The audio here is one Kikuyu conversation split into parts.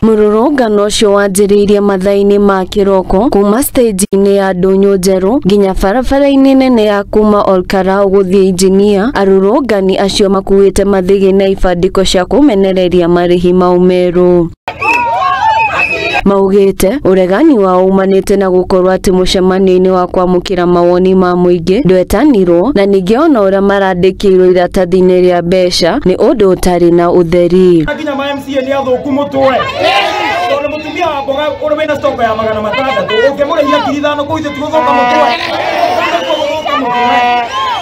Mũrũrũngano ũcio wanjĩrĩirie mathaa-inĩ ma kĩroko kuma stage-inĩ ya Ndũnyũ Njerũ nginya barabara-inĩ nene ya kuma Olkarau gũthiĩ Injinia. Arũrũngani acio makuĩte mathĩgĩ na ibandĩko cia kũmenereria marĩhi mau merũ. Maugĩte ũregani wao umanĩte na gũkorwo atĩ mũcemanio-inĩ wa kwamũkĩra mawoni ma mũingĩ ndwetanirwo, na ningĩ ona ũrĩa marandĩkĩirwo iratathi-inĩ rĩa mbeca nĩ ũndũ ũtarĩ na ũtheri. Nginya ma MCA nĩ athũku mũtwe. Tondũ mũtumia wa mboga ũrĩa wĩna stock ya 600 ũngĩmũrĩhia 5,000 kũu ithuĩ tigũthũka mũtwe. Gũthũka mũtwe.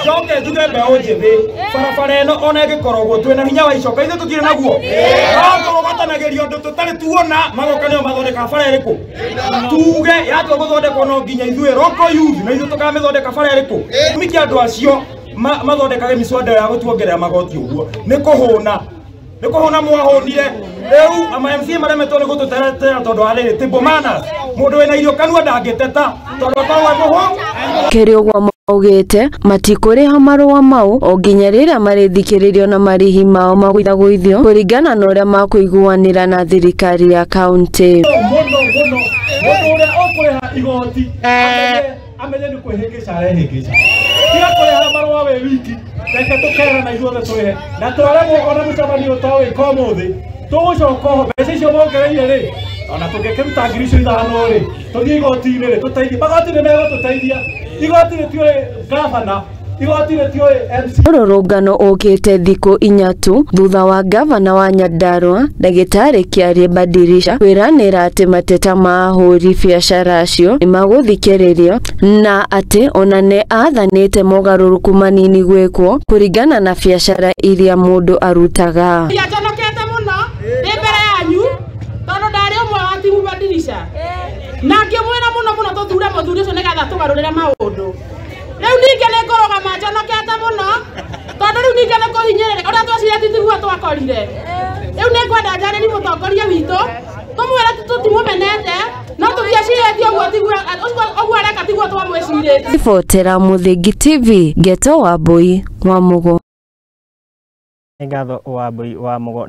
Njoke njuge mbeũ njĩthĩ barabara ĩno ona ĩngĩkorwo twĩna hinya wa icoka ithuĩ tũtirĩ naguo. No tũrũgotanagĩrio ũndũ tũtarĩ tuona magoka nĩo mathondeka bara ĩrĩkũ. Tuge yatua gũthondekwo no nginya ithuĩ local youth na ithuĩ tũkamĩthondeka bara ĩrĩkũ. Gĩtũmi kĩa andũ acio mathondekage mĩswada ya gũtuongerera magoti ũguo nĩ kũhũna. Nĩ kũhũna mwahũnire. Rĩu ama MCA maremetwo nĩ gũtũteretera tondũ wa rĩrĩ table manners. Mũndũ wĩna irio kanua ndangĩteta tondũ akoragwo e mũhũ. Kĩrĩ ũguo maugĩte matikũrĩha marũa mau o nginya rĩrĩa marĩthikĩrĩrio na marĩhi mao magũithagũithio kũringana na ũrĩa makũiguanĩra na thirikari ya kaunti. Mũno mũno mũndũ ũrĩa ũkũrĩha igoti amenye nĩ kwĩhĩngĩca arehĩngĩca. Tiga kũrĩha marũa wĩ wiki, reke tũkera na ithuothe twĩhe na twaremwo ona mũcemanio ta wĩka ũmũthĩ tũgũcoka oho mbeca icio mongereire rĩ ona tũngĩkĩruta 5,000 rĩ tũthiĩ igoti-inĩ rĩ tũteithie. Magoti nĩ megũtũteithia. Igoti rĩtiũĩ gavana, igoti rĩtiũĩ MC. Mũrũrũngano ũkĩte thikũ inya tu thutha wa gavana wa Nyandarua ndagĩtarĩ Kĩarie Badirisha kwĩranĩra atĩ mateta ma ahũri biacara acio nĩmagũthikĩrĩrio na atĩ ona nĩ aathanĩte mogarũrũku manini gwĩkwo kũringana na biacara iria mũndũ arutaga. Njonokete mũno ndĩ mbere yanyu tondũ ndarĩ ũmwe wa timu Badirisha na ngĩmwĩra mũno mũno tũthure mũthuri ũcio nĩgetha tũgarũrĩre maũndũ. Rĩu ningĩ nĩ ngũrũgama njonokete mũno tondũ rĩu ningĩ nĩ kũhinyĩrĩrĩka ũrĩa twecirĩtie tiguo twakorire. Rĩu nĩ ngwenda njarĩrie mũtongoria witũ tũmwĩre tũtimũmenete no tũtiecirĩtie ũguo tiguo ũguo areka tiguo twamwĩcirĩtie. Ribotera Mũthingi TV, Geto Wambui wa Mũgo. Ngatho Wambui wa Mũgo.